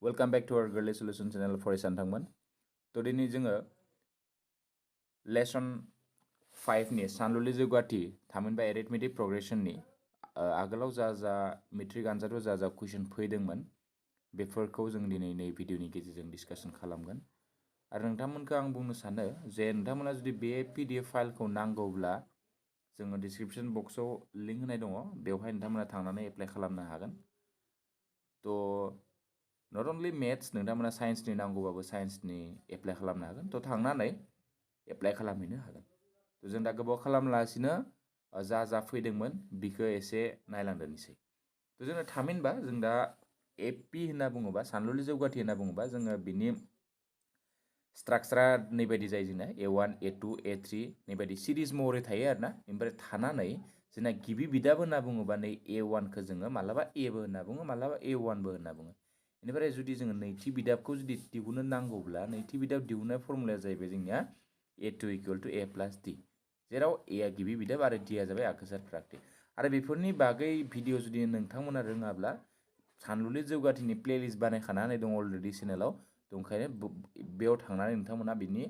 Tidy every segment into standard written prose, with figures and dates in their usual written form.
Welcome back to our Girly Solution channel for Santangman. Today ni जोङो lesson 5 नि सानलुलि जौगाथि थामहिनबा arithmetic progression नि आगोलाव जा मेट्रिक आनजादाव जा कुइसन फैदोंमोन बेफोरखौ जों दिनै नै भिडिअनि गेजेरजों डिसकासन खालामगोन आरो नोंथांमोनखौ आं बुंनो सानो जे नोंथांमोना जुदि बे PDF फाइलखौ नांगौब्ला जोङो डिसक्रिप्शन बक्सआव लिंक होनाय दङ बेवहाय नोंथांमोना थांनानै एप्लाइ खालामनो हागोन तो not only maths नोंथांमोना साइन्सनि नांगौबाबो साइन्सनि एप्लाइ खालामनो हागोन तो थांनानै एप्लाइ खालामहैनो हागोन तो जों दा गोबाव खालामलासिनो जा फैदोंमोन बिखौ एसे नायलांदोनिसै तो जोङो थामहिनबा जों दा एपि होनना बुङोबा सानलुलि जौगाथि होनना बुङोबा जोङो बिनि स्ट्राक्चारा नै बायदि जायो जोंना A1 A2 A3 नै बायदि सिरिज महरै थायो आरोना ओमफ्राय थानानै जोंना गिबि बिदाब होनना बुङोबा नै A1 खौ जोङो मालाबा Aबो होनना बुङो मालाबा A1 बो होनना बुङो बेनिफ्राय जुदि जोङो नैथि बिदाबखौ जुदि दिहुननो नांगौब्ला नैथि बिदाब दिहुननाय फर्मुलाया जाहैबाय जोंनिया A2 = A + D जेराव A आ गिबि बिदाब आरो D आ जाबाय आगोसार फारागथि आरो बेफोरनि बागै भिडिअ जुदि नोंथांमोना रोङाब्ला सानलुलि जौगाथिनि प्लेलिस्ट बानायखाना होनाय दं अलरेडि चेनेलाव ओंखायनो बेयाव थांनानै नोंथांमोना बिनि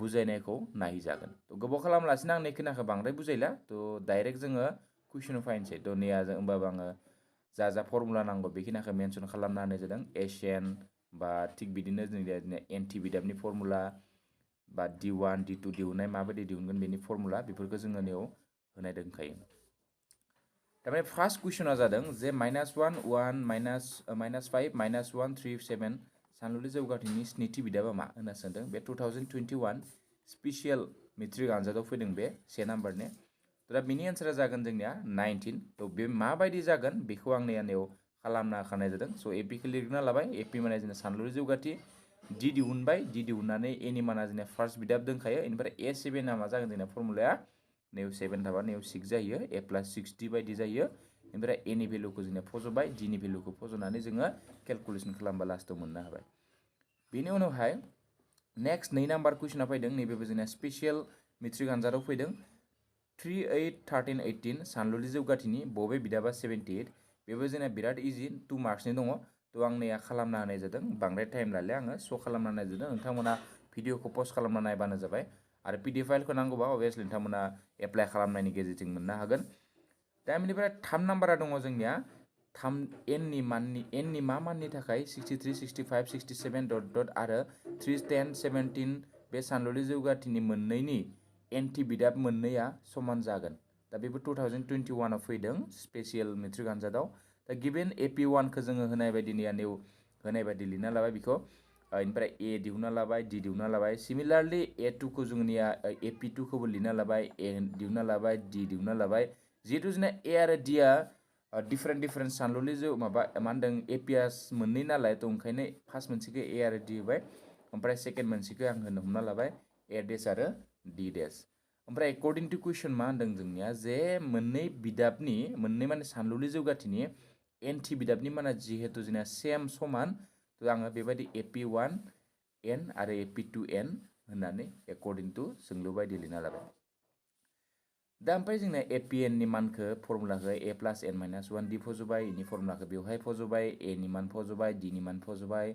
बुजायनायखौ नायजागोन तो गोबाव खालामलासिनो आं नेखिनाखौ बांद्राय बुजायला तो डाइरेक्ट जोङो कुइसनाव फायनोसै तो नेया होमबाबो आङो जा फर्मुला नांगौ बेखिनिखौ मेनसन खालामना होनाय जादों एशियान बा थिग बिदिनो जोंनि एनटि बिदाबनि फर्मुला बा D1 D2 दिहुननाय माबायदि दिहुनगोन बेनि फर्मुला बेफोरखौ जोङो नेयाव होनाय दंखायो तारमाने फार्स्ट कुइसना जादों जे -1 1 -5 -1 3 7 सानलुलि जौगाथिनि स्निथि बिदाबा मा होनना सोंदों बे 2021 स्पेशल मेट्रिक आनजादाव फैदों बे से नाम्बारनि दा बिनि एन्सारा जागोन जोंनिया 19 तो बे माबायदि जागोन बेखौ आं नेयाव खालामना खानाय जादों स' एपिखौ लिरना लाबाय एपि माने जोंना सानलुलि जौगाथि D दिहुनबाय D दिहुननानै एनि माना जोंना फार्स्ट बिदाब दंखायो बेनिफ्राय A7 आ मा जागोन जोंना फर्मुलाया नेव 7 थाबा नेव 6 जायो A + 60 बायदि जायो ओमफ्राय A नि भेलुखौ जोंना फज'बाय D नि भेलुखौ फज'नानै जोङो केलकुलेसन खालामबा लास्टआव मोननो हाबाय बेनि उनावहाय नेक्स्ट 2 नाम्बार कुइसना फैदों नैबेबो जोंना स्पेशल मेट्रिक आनजादाव फैदों 3 8 13 18 सानलुलि जौगाथिनि बबे बिदाबा 78 बेबो जोंना बिराद इजि 2 मार्क्सनि दङ तो आं नैया खालामना होनाय जादों बांद्राय टाइम लाले आङो श' खालामना होनाय जादों नोंथांमोना भिडिअखौ पस्ट खालामना नायबानो जाबाय आरो PDF फाइलखौ नांगौबा अबभियासलि नोंथांमोना एप्लाइ खालामनायनि गेजेरजों मोननो हागोन दा बेनिफ्राय 3 नाम्बारा दङ जोंनिया 3 n नि मा माननि थाखाय 63 65 67 डट डट आरो 3 10 17 बे सानलुलि जौगाथिनि मोननैनि एन्टि बिदाब मोननैया समान जागोन दा बेबो 2021 आव फैदों स्पेशल मेट्रिक आनजादाव दा गिभेन AP1 खौ जोङो होनाय बायदि नेव होनाय बायदि लिरना लाबाय बेखौ ओमफ्राय A दिहुनना लाबाय D दिहुनना लाबाय सिमिलारलि A2 खौ जोंनिया AP2 खौबो लिरना लाबाय A दिहुनना लाबाय D दिहुनना लाबाय जिहेतु जोंना A आरो D आ डिफरेन्ट सानलुलि जौ माबा मा होनदों APS मोननै नालाय तो ओंखायनो फार्स्ट मोनसेखौ A आरो D होबाय ओमफ्राय सेकेन्ड मोनसेखौ आं हमना लाबाय A डेस आरो D डेस ओमफ्राय एकर्डिं टु कुइसन मा होनदों जोंनिया जे मोननै बिदाबनि मोननै माने सानलुलि जौगाथिनि एन्टि बिदाबनि माना जिहेतु जोंना सेम समान तो आङो बेबायदि AP1 n आरो AP2 n होननानै एकर्डिं टु सोंलु बायदि लिरना लाबाय दा ओमफ्राय जोंना APN नि मानखौ फर्मुलाखौ A + n - 1 D फज'बाय इनि फर्मुलाखौ बेवहाय फज'बाय A नि मान फज'बाय D नि मान फज'बाय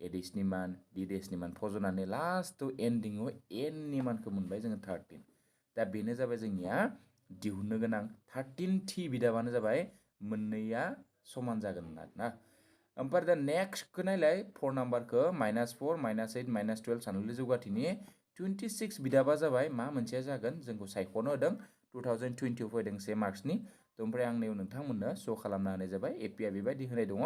A डेस नि मान D डेस नि मान फज'नानै लास्टआव एन्डिंआव n नि मानखौ मोनबाय जोङो 13 दा बेनो जाबाय जोंनिया दिहुननो गोनां 13 थि बिदाबानो जाबाय मोननैया समान जागोन आरोना ओमफ्राय दा नेक्स्टखौ नायलाय 4 नाम्बारखौ -4 -8 -12 सानलुलि जौगाथिनि 26 बिदाबा जाबाय मा मोनसेया जागोन जोंखौ सायख'नो होदों 2020 आव फैदों 1 मार्क्सनि तो ओमफ्राय आं नोंथांमोननो श' खालामना होनाय जाबाय एपिआ बेबायदि होनाय दङ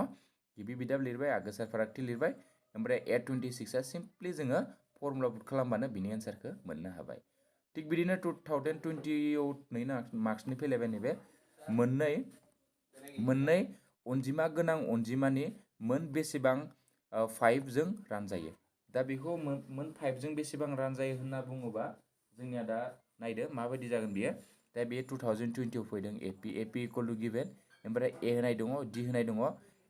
गिबि बिदाब लिरबाय आगोसार फारागथि लिरबाय ओमफ्राय A26 आ सिम्पलि जोङो फर्मुला पुट खालामबानो बिनि एन्सारखौ मोननो हाबाय थिग बिदिनो 2020 आव 2 मार्क्सनि फैलायबाय नैबे मोननै अनजिमा गोनां अनजिमानि मोन बेसेबां 5 जों रानजायो दा बेखौ मोन 5 जों बेसेबां रानजायो होनना बुङोबा जोंनिया दा नायदो माबायदि जागोन बियो दा बे 2020 आव फैदों AP = गिभेन ओमफ्राय A होनाय दङ D होनाय दङ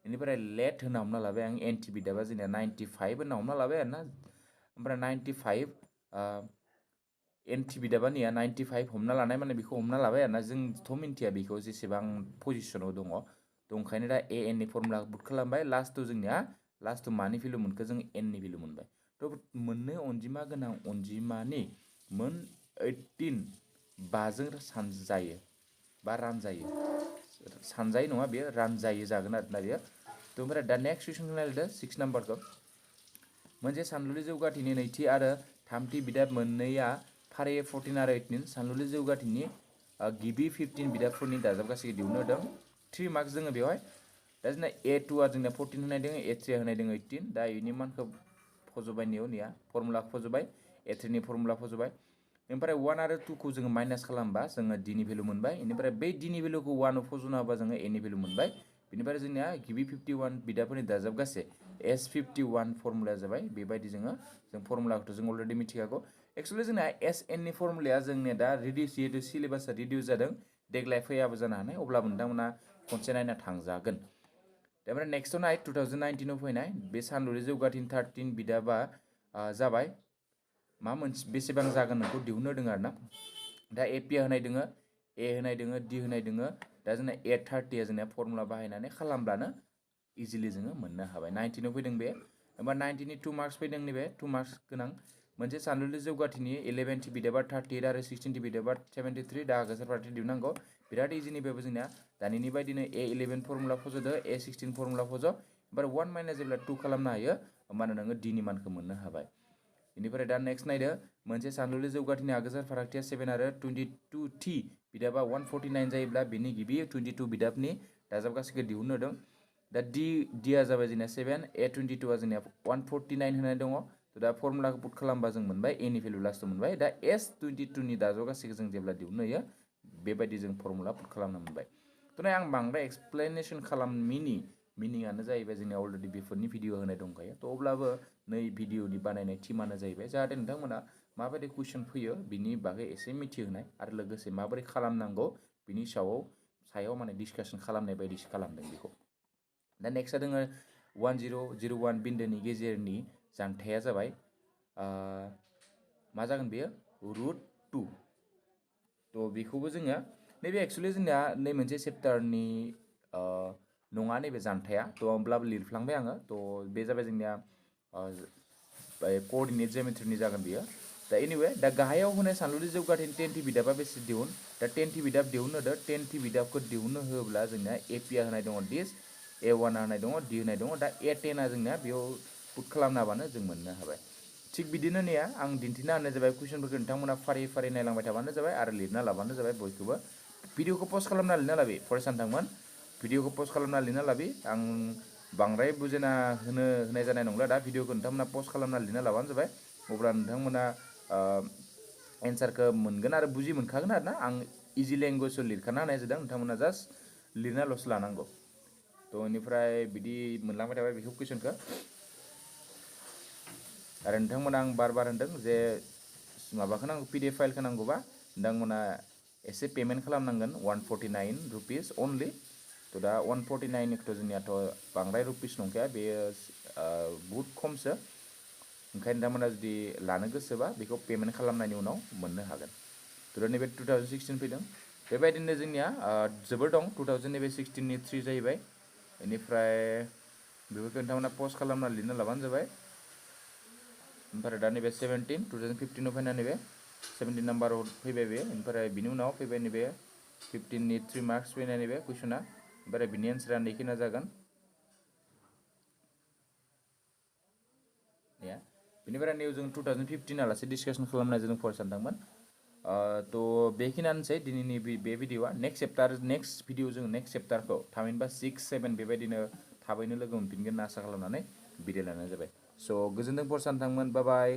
बेनिफ्राय लेट होना हमना लाबाय आं एन्टि बिदाबा जोंनिया 95 होना हमना लाबाय आरोना ओमफ्राय 95 एन्टि बिदाबानिया 95 हमना लानाय माने बेखौ हमना लाबाय आरोना जोंथ' मिन्थिया बेखौ जेसेबां पजिसनाव दङ तो ओंखायनो दा AN नि फर्मुला बुट खालामबाय लास्टआव जोंनिया लास्टआव मानि भेलु मोनखो जों n नि भेलु मोनबाय थ' मोननै अनजिमा गोनां अनजिमानि मोन 18 बाजों सानजायो बा रानजायो सानजायो नङा बेयो रानजायो जागोन आरोना बेयो थ' ओमफ्राय दा नेक्स्ट कुइसनखौ नायदो 6 नाम्बारखौ मोनसे सानलुलि जौगाथिनि नैथि आरो थामथि बिदाब मोननैया फारियै 14 आरो 18 सानलुलि जौगाथिनि गिबि 15 बिदाबफोरनि दाजाब गासैखौ दिहुननो होदों 3 मार्क्स जोङो बेवहाय दा जोंना A2 आ जोंना 14 होनाय दङ A3 आ होनाय दङ 18 दा इनि मानखौ फज'बाय निया फर्मुला फज'बाय A3 नि फर्मुला फज'बाय ओमफ्राय 1 आरो 2 खौ जोङो माइनास खालामबा जोङो d नि भेलु मोनबाय बेनिफ्राय बै d नि भेलुखौ 1 आव फज'ना होबा जोङो a नि भेलु मोनबाय बेनिफ्राय जोंनिया गिबि 51 बिदाबफोरनि दाजाब गासै S51 फर्मुलाया जाबाय बेबायदि जों फर्मुलाखौथ' जों अलरेडि मिथिखागौ एक्चुअली जोंना SN नि फर्मुलाया जोंनिया दा रिडिउस जिहेतु सिलेबासा रिडिउस जादों देग्लाय फैयाबो जानो हानाय अब्लाबो नोंथांमोना खनसे नायना थांजागोन ओमफ्राय नेक्स्टआव नाय 2019 आव फैनाय बे सानलुलि जौगाथिनि 13 बिदाबा जाबाय मा मोनसे बेसेबां जागोन नोंखौ दिहुननो होदों आरोना दा AP होनाय दोङो A होनाय दोङो D होनाय दोङो दा जोंना A30 आ जोंना फर्मुला बाहायनानै खालामब्लानो इजिलि जोङो मोननो हाबाय 19 आव फैदों बे ओमफ्राय 19 नि 2 मार्क्स फैदों नैबे 2 मार्क्स गोनां मोनसे सानलुलि जौगाथिनि 11 थि बिदाबा 38 आरो 16 थि बिदाबा 73 दा आगोलसार फारथि दिहुननांगौ बिराद इजिनि बेबो जोंना दानिनि बायदिनो A11 फर्मुला फज'दो A16 फर्मुला फज' ओमफ्राय 1 माइनास जेब्ला 2 खालामनो हायो होमबानो नोङो D नि मानखौ मोननो हाबाय बेनिफ्राय दा नेक्स्ट नायदो मोनसे सानलुलि जौगाथिनि आगोलसार फारागथिया 7 आरो 22 थि बिदाबा 149 जायोब्ला बेनि गिबि 22 बिदाबनि दाजाब गासैखौ दिहुननो होदों दा D आ जाबाय जोंना 7 A22 आ जोंना 149 होनाय दङ दा फर्मुलाखौ पुट खालामबा जों मोनबाय A नि भेलु लास्टआव मोनबाय दा S22 नि दाजाब गासैखौ जों जेब्ला दिहुननो होयो बेबायदि जों फर्मुला पुट खालामनो मोनबाय थ' आं बांद्राय एक्सप्लेनेसन खालामिनि मिनिङानो जाहैबाय जोंनिया अलरेडि बेफोरनि भिडिअ होनाय दंखायो थ' अब्लाबो नै भिडिअनि बानायनाय टिमानो जाहैबाय जाहाथे नोंथांमोना माबायदि कुइसन फैयो बिनि बागै एसे मिथिहोनाय आरो लोगोसे माबोरै खालामनांगौ बिनि सायाव माने डिसकासन खालामनाय बायदिसो खालामदों बेखौ दा नेक्स्टआ दोङो 1001 बिन्दोनि गेजेरनि जानथाया जाबाय मा जागोन बेयो √2 थ' बेखौबो जोङो नैबे एक्सुवेलि जोंनिया नै मोनसे चेप्टारनि नङा नैबे जानथाया थ' होमब्लाबो लिरफ्लांबाय आङो थ' बे जाबाय जोंनिया कअर्डिनेट जिअमेट्रिनि जागोन बियो दा एनिवे दा गाहायाव होनाय सानलुलि जौगाथिनि 10 थि बिदाबा बेसे दिहुन दा 10 थि बिदाब दिहुननो होदो 10 थि बिदाबखौ दिहुननो होब्ला जोंना AP आ होनाय दङ दिस A1 आ होनाय दङ D होनाय दङ दा A10 आ जोंना बेयाव पुट खालामना होबानो जों मोननो हाबाय थिग बिदिनो नेया आं दिन्थिना होनाय जाबाय कुइसनफोरखौ नोंथांमोना फारि फारि नायलांबाय थाबानो जाबाय आरो लिरना लाबानो जाबाय बयखौबो भिडिअखौ पस्ट खालामना लिरना लाबि फरायसा नोंथांमोन भिडिअखौ पस्ट खालामना लिरना लाबि आं बांद्राय बुजायना होनाय जानाय नंला दा भिडिअखौ नोंथांमोना पस्ट खालामना लिरना लाबानो जाबाय अब्ला नोंथांमोना एन्सारखौ मोनगोन आरो बुजि मोनखागोन आरो ना आं इजि लेंगुवेजाव लिरखाना होनाय जादों नोंथांमोना जास्ट लिरनाल'सो लानांगौ थ' बेनिफ्राय बिदि मोनलांबाय थाबाय बेखौ कुइसनखौ आरो नोंथांमोना आं बार होनदों जे माबाखौ नांगौ PDF फाइलखौ नांगौबा नोंथांमोना एसे पेमेन्ट खालामनांगोन 149 रुपिस अनलि थ' दा 149निखौथ' जोंनियाथ' बांद्राय रुपिस नंखाया बेयो बुहुत खमसो ओंखायनो नोंथांमोना जुदि लानो गोसोबा बेखौ पेमेन्ट खालामनायनि उनाव मोननो हागोन थ' नैबे 2016 फैदों बेबायदिनो जोंनिया जोबोर दं 2016 नि 3 जाहैबाय बेनिफ्राय बेफोरखौ नोंथांमोना पस्ट खालामना लिरना लाबानो जाबाय ओमफ्राय दा नैबे 17 2015 आव फैना नैबे 17 नाम्बाराव फैबाय बे ओमफ्राय बिनि उनाव फैबाय नैबे 15 नि 3 मार्क्स फैनाय नैबे कुइसना ओमफ्राय बिनि एन्सारा नैखिना जागोन बेनिफ्राय नै जों 2015 आलासि डिसकासन खालामनाय जों फरायसा नोंथांमोन थ' बेखिनियानोसै दिनैनि बे भिडिअआ नेक्स्ट भिडिअ जों नेक्स्ट चेप्टारखौ थामहिनबा 6, 7 बेबायदिनो थाबैनो लोगो मोनफिनगोन होनना आसा खालामनानै बिदाय लानाय जाबाय स' गोजोनथों फरायसा नोंथांमोन बाय बाय